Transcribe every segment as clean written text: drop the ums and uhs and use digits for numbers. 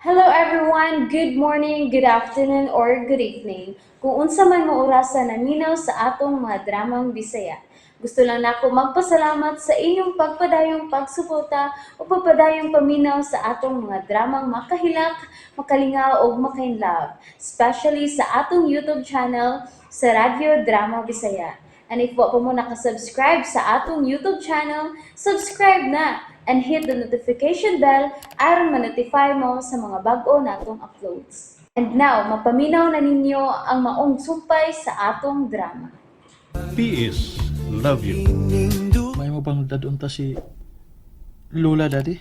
Hello everyone! Good morning, good afternoon, or good evening. Kung unsa man mo orasa naminaw sa atong mga dramang Bisaya. Gusto lang nako magpasalamat sa inyong pagpadayong pagsuporta o pagpadayong paminaw sa atong mga dramang makahilak, makalingaw ug makainlove, especially sa atong YouTube channel sa Radyo Drama Bisaya. And if wa pa mo nakasubscribe sa atong YouTube channel, subscribe na and hit the notification bell aron ma-notify mo sa mga bag-o natong uploads. And now, mapaminaw na ninyo ang maong sumpay sa atong drama. PS Love you. May mo bang dad-on ta si Lola, Daddy?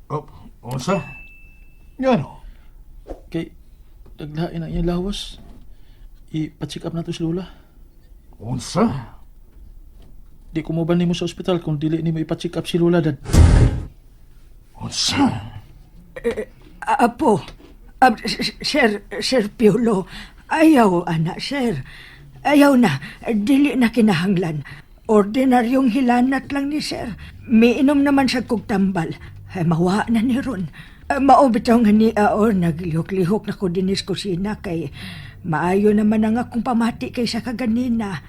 Oh, unsa? Ngano? Kay naglain ang iyang lawas. I-pa-check up nato si Lola. Unsa? Di ko moban nimo sa ospital kung dili nimo ipa-check up si Lola, Dad. Unsa? Apo, Sir, Sir Piolo, ayaw, ana, sir. Ayaw na, dili na kinahanglan. Ordinaryong hilanat lang ni sir. Miinom naman sa kog tambal. Ay, mawa na ni ron. Mao bitaw nga ni or naglihok-lihok na ko dinis kusina kay maayo naman ang akong pamati kaysa kaganina.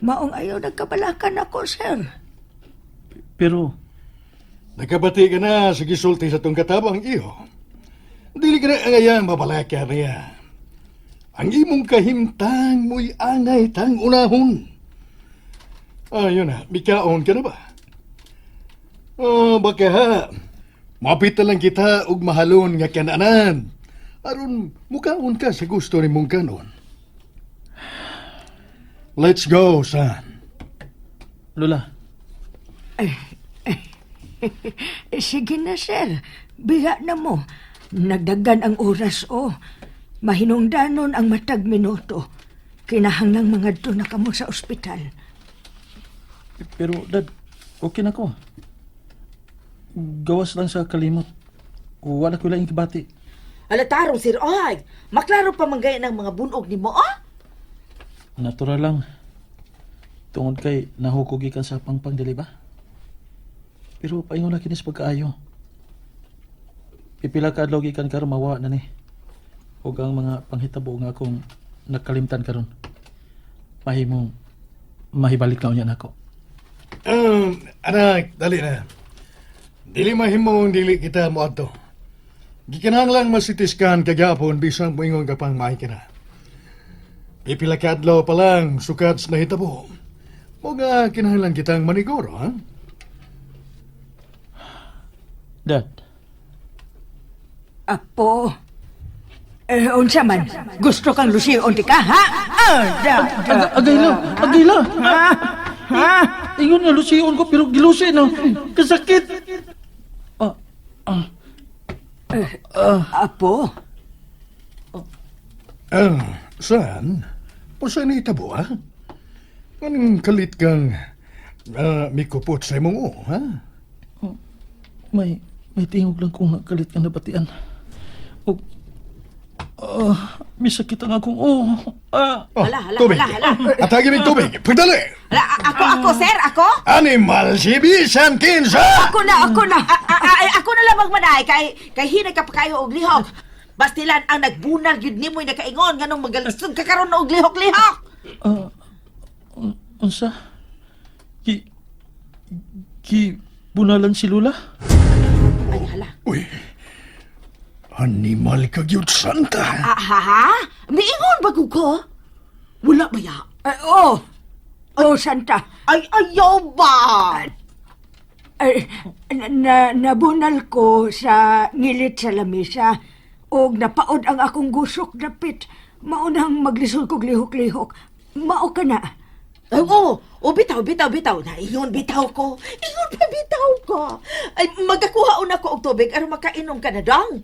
Maong ayaw nagkabalakan ako, sir. Pero Nakabati ka na sa gisulti sa tong katabang iyo. Dili ka na angayang mabalaka niya. Ang imong kahimtang mo'y angay tang unahon. Ayun na, mikaon ka na ba? Oh, baka ha. Mapit na lang kita og mahalon nga kananan. Aron mukaon ka sa gusto ni mong kanon. Let's go, son. Lola, Eh, sige na, sir. Biga na mo. Nagdagan ang oras, oh. Mahinungdanon ang matag minuto. Kinahanglang mga na kamo sa ospital. Pero Dad, okay na ko. Gawas lang sa kalimot. Wala ko laing kibati. Ala tarong, sir, ay, maklaro pa man gaya ng mga bunog nimo, ah? Natural lang. Tungod kay nahukog gikan sa pangpang, dili ba? Pero paingon na kinis pagkaayo. Pipila ka adlaw gikan karon mawa na ni. Ug ang mga panghitabo nga akong nakalimtan karon. Mahimong mahibalik na unya nako. Anak, dali na. Dili mahimong dili kita moadto. Gikinahanglan masitiskan kagapon bisan moingon ka pang maay ka na. Pipila ka adlaw pa lang sukat sa nahitabo. Mo nga kinahanglan kitang maniguro, ha? Dad, Apo. Eh, unsa man? Gusto kang lusion ti ka, ha? Ah, da, da. Agay la, agay la. Ha? Ha? Ingon nga lusion ko pero gilusi na. Kasakit. Ah, ah, Apo. Ah, saan? O saan nahitabo, ha? Anong kalit kang mikupot sa imong uo, ha? May tingog lang kong nagkalit nga nabatian. Og may sakit ang akong oh. Ah, Oh, Hala, hala, tubig. hala, hala. Atagi mig tubig. Pagdali. Ala, ako, ako, sir, ako? Animal si Bisan Kinsa! Ako na, ako na. Ay, ako na lamang manay, kay hinay ka pa kayo og lihok. Bastilan ang nagbunal yun nimoy nakaingon nganong magalisod ka karon og lihok-lihok. Ah, unsa? Gi gi bunalan si Lula? Ay, hala. Uy, animal ka gyud, Santa. Ah, ha, ha? Miingon ba ko? Wala ba ya? Eh, oh. Oh, Santa. Ay, ayaw ba? Ay, na, nabunal ko sa ngilit sa lamisa og napaod ang akong gusok dapit. Maunang maglisod kog lihok-lihok. Mao ka na. Ay, oo. Oh, bitaw, bitaw, bitaw. Na, ingon bitaw ko. Ingon pa bitaw ko. Ay, magakuha una ko og tubig aron makainom ka na dong.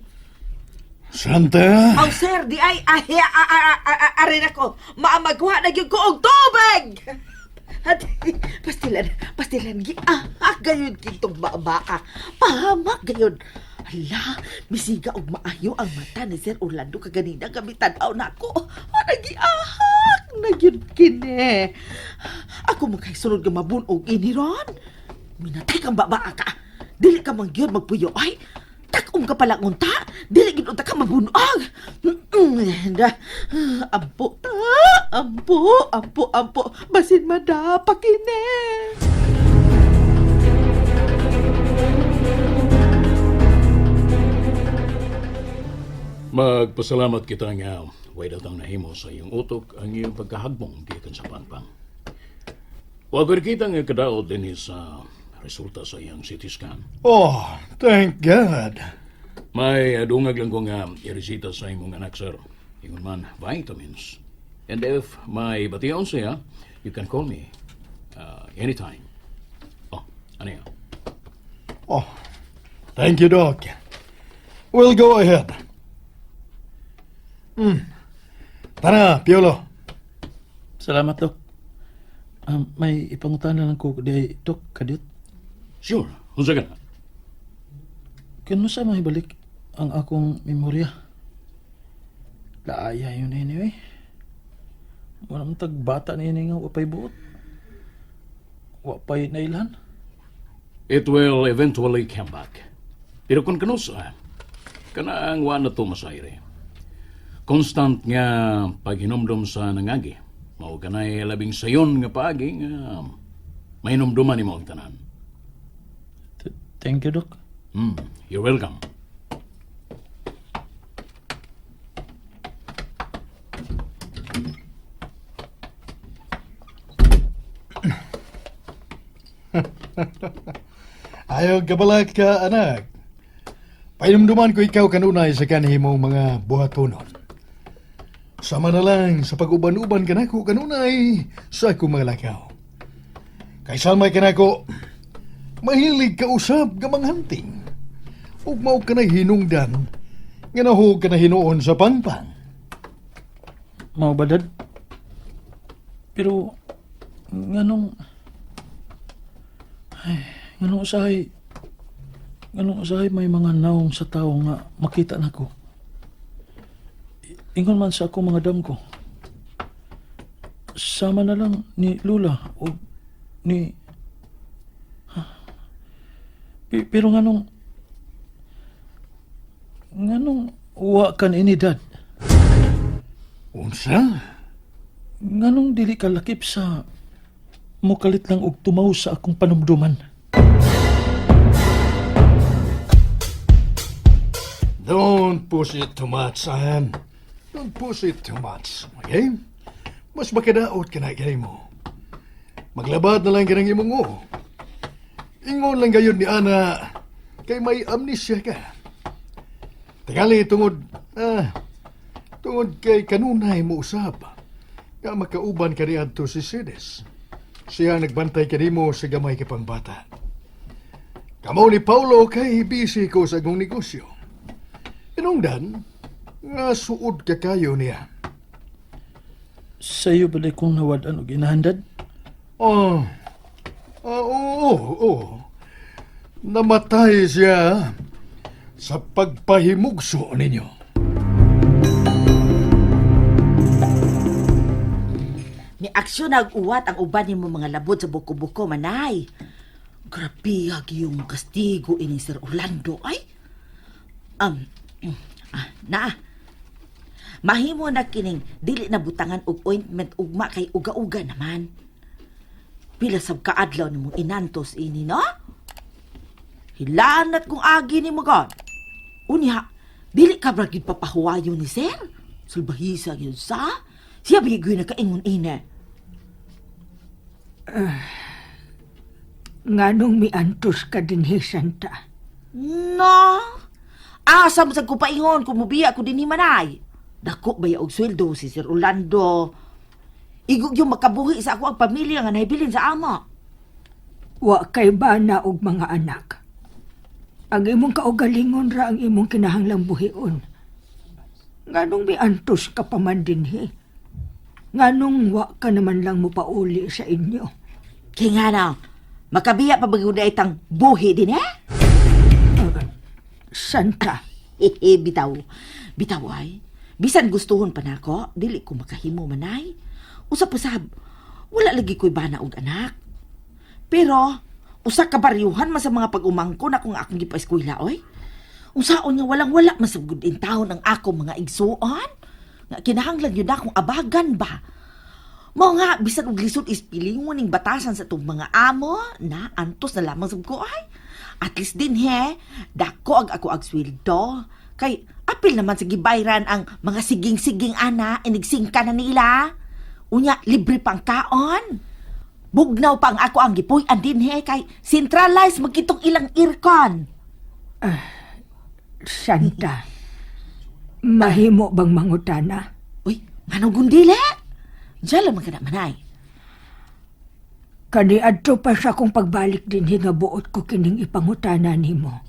Santa! Aw, sir, di ay, ay, arin ako. Maamagwa na gyud ko og tubig. At, pastilan, pastilan, gi, gayud kitong baba. Pahamak gayud. Hala, misiga og maayo ang mata ni Sir Orlando kaganina gamitan aw nako. Ana giahak na gyud kini. Ako man kay sunod nga mabunog ini ron. Minatay kang babaa ka. Dili ka man gyud magpuyo ay. Takom ka pala unta. Dili gid unta ka mabunuag. Da. Ampo ta, ampo, ampo, ampo. Basin madapa kini. Magpasalamat kita nga way datang nahimo sa iyong utok ang iyong pagkahagbong gikan sa pangpang. Wa ko kita nga kadaot dinhi sa resulta sa iyang CT scan. Oh, thank God. May dungag lang ko nga iresita sa imong anak, sir. Ingon man, vitamins. And if may bation siya, you can call me anytime. Oh, ano yan? Oh, thank you, Doc. We'll go ahead. Tara, Piolo. Salamat, Dok. May ipangutana lang ko di Dok, kadit. Sure, unsa ka na? Kano sa mahibalik ang akong memorya? Laaya yun anyway. Wala mong tagbata ni ini nga wapay buot. Wapay nailhan. It will eventually come back. Pero kung kanusa, kana ang wa na to masayre. Constant nga paghinumdum sa nangagi. Mao kanay labing sayon nga paagi nga mahinumduman nimo ang tanan. Thank you, Dok. You're welcome. Ayaw kabalak ka, anak. Painumduman ko ikaw kanunay sa kanhimong mga buhatonon. Sama na lang sa pag-uban-uban kanako kanunay sa akong mga lakaw. Kay samay kanako, mahilig ka usab nga manghanting. Ug mao ka na hinungdan nga nahug ka na hinuon sa pangpang. Mao ba, Dad? Pero, nganong... Ay, nganong usahay... Nganong usahay may mga naong sa tao nga makita nako. Ingon man sa ako mga dam ko. Sama na lang ni Lula o ni... Ha? Pero nganong... Nganong wa kan ini, Dad? Unsa? Nganong dili ka lakip sa mukalit lang og tumaw sa akong panumduman. Don't push it too much, Ann. Don't push it too much, okay? Mas makadaot ka na mo. Maglabad na lang ka ng imong oo. Ingon lang gayon ni Ana, kay may amnesia ka. Tingali tungod kay kanunay mo usab. Nga makauban ka niadto si Sides. Siya ang nagbantay kanimo sa gamay ka pang bata. Kamo ni Paulo kay busy ko sa akong negosyo. Inungdan, nga suod ka kayo niya. Sa iyo ba kong nawad-an og inahandad? Oh, ah, oo, oo. Namatay siya sa pagpahimugso ninyo. Ni aksyon nag-uwat ang uban nimo mga labod sa buko-buko, manay. Grabe yung kastigo ini Sir Orlando ay. Naa. Mahimo na kining dili na butangan og ointment ugma kay uga-uga naman. Pila sab kaadlaw nimo inantos ini no? Hilanat kung agi nimo god. Unya, dili ka bra gyud papahuwayo ni sir. Sulbahisa gyud sa. Siya ba gyud nakaingon ine. Nganong miantos ka dinhi, Santa? No. Asa mo sa kupaingon kung mubiya ko dinhi manay. Dako ba og sweldo si Sir Orlando? Igog yung makabuhi sa ako ang pamilya nga nahibilin sa ama. Wa kay bana og mga anak. Ang imong kaugalingon ra ang imong kinahanglang buhion. Nganong miantos ka pa man dinhi? Nganong wa ka naman lang mopauli sa inyo? Kaya nga na, makabiya pa ba gyud itang buhi din eh? Santa, Hehe, bitaw. Bitaw ay. Bisan gustuhon pa nako, dili ko makahimo manay. Usa pa sab, wala lagi ko'y bana og anak. Pero, usa ka baryuhan man sa mga pag-umangko na kung akong gipaeskwela oy. Unsaon nga walang-wala masugod in taon ang ako mga igsuon? Nga kinahanglan yun akong abagan ba? Mao nga bisan og lisod is pilingon ning batasan sa itong mga amo na antos na lamang sab ko ay. At least din he, dako ag ako ag sweldo. Kay apil naman sa gibayran ang mga siging-siging ana inigsingka na nila. Unya libre pang kaon. Bugnaw pa ang ako ang gipuy-an din he kay centralized magkitong ilang aircon. Santa, mahimo bang mangutana? Uy, manong gundila? Diyan lang man ka na manay. Kaniadto pa sa akong pagbalik dinhi nga buot ko kining ipangutana nimo.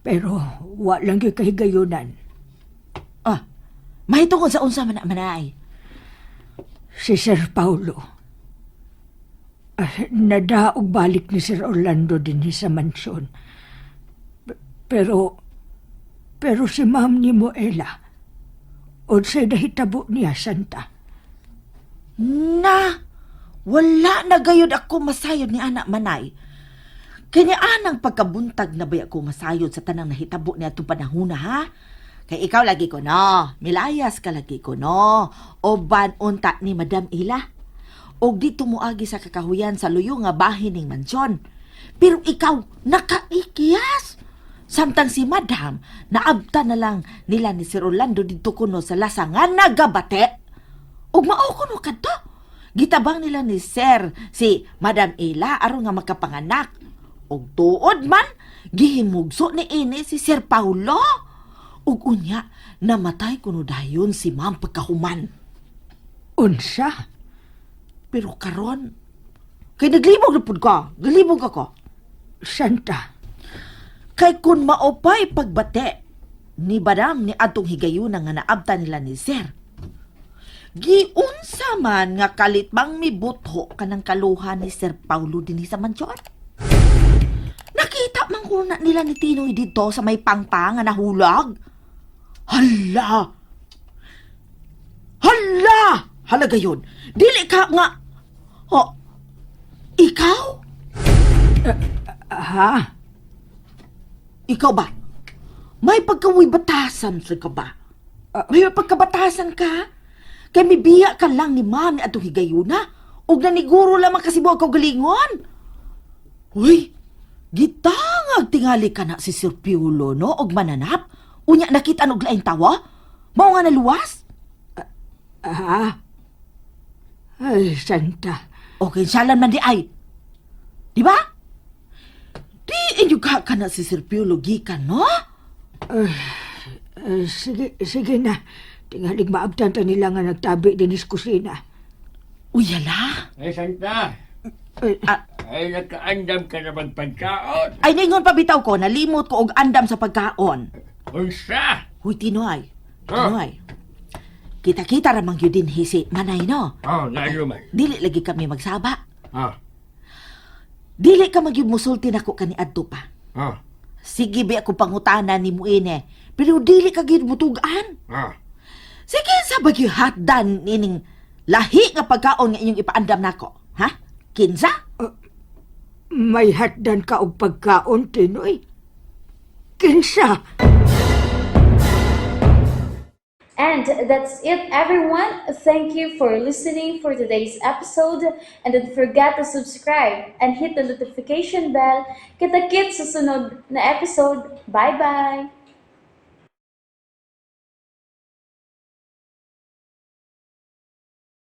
Pero wa lang gyud kahigayunan. Ah, mahitungod sa unsa man na manay. Si Sir Paulo. Ah, nadaog balik ni Sir Orlando dinhi sa mansyon. Pero si ma'am ni Ella, unsay nahitabo niya, Santa? Na, wala na gayod ako masayod ni anak manay. Kanya anang pagkabuntag na bay ako masayod sa tanang nahitabo niya itong panahon na, ha? Kay ikaw lagi ko no, milayas ka lagi ko no, oban unta ni Madam Ila. Og dito moagi sa kakahuyan sa luyo nga bahin ning mansyon. Pero ikaw, nakaikiyas. Samtang si Madam, naabta na lang nila ni Sir Orlando dito kuno sa lasa nga nagabate. Ug mao kuno kadto. Gitabang nila ni Sir si Madam Ella aron nga makapanganak. Ug tuod man gihimugso ni ini si Sir Paulo. Ug unya namatay kuno dayon si Ma'am pagkahuman. Unsa? Pero karon kay naglibog na pud ka, galibog ako. Santa, Kay kun maupay pagbate ni Badam ni adtong higayuna nga naabta nila ni Sir. Giunsa man nga kalit bang mibutho kanang kaluha ni Sir Paulo dinhi sa mansyon. Nakita man ko na nila ni Tinoy dito sa may pangpang nga nahulag. Hala! Hala! Hala gayon. Dili ka nga. Oh, ikaw? Ha? Ikaw ba? May pagkawoy batasan sa ka ba? May pagkabatasan ka? Kay mibiya ka lang ni mami atong higayuna. Ug naniguro lamang kasi buwag galingon. Uy, gitangag tingali ka na si Sir Piolo, no? Og mananap. Unya nakita og laing tawa? Mao nga naluwas? Ha? Ay, Santa. Okay, salan man di ay. Di ba? Di inyo ka ka na si Sir Piolo gikan, no? Eh, sige, sige na. Tingalig maabtan ta nila nga nagtabi din sa kusina. Uy, yala. Ay, Santa! Ay, Ay, nakaandam ka na magpagkaon! Ay, ningon pa bitaw ko, nalimot ko og andam sa pagkaon. Unsa! Huy, Tinoy. Ah. Tinoy. Kita-kita ramang yun din hisi manay, no? Oh, naaluman. Dili lagi kami magsaba. Ah, Dili ka magyud musulti nako kani adto pa. ah, Sige ba ako pangutana ni Muine, pero dili ka gyud mutugan. ah. Sige sa bagyo hatdan ining lahi nga pagkaon nga inyong ipaandam nako, ha? Kinsa? May hatdan ka og pagkaon, Tinoy. Kinsa? And that's it, everyone. Thank you for listening for today's episode. And don't forget to subscribe and hit the notification bell. Kita-kits sa sunod na episode. Bye-bye!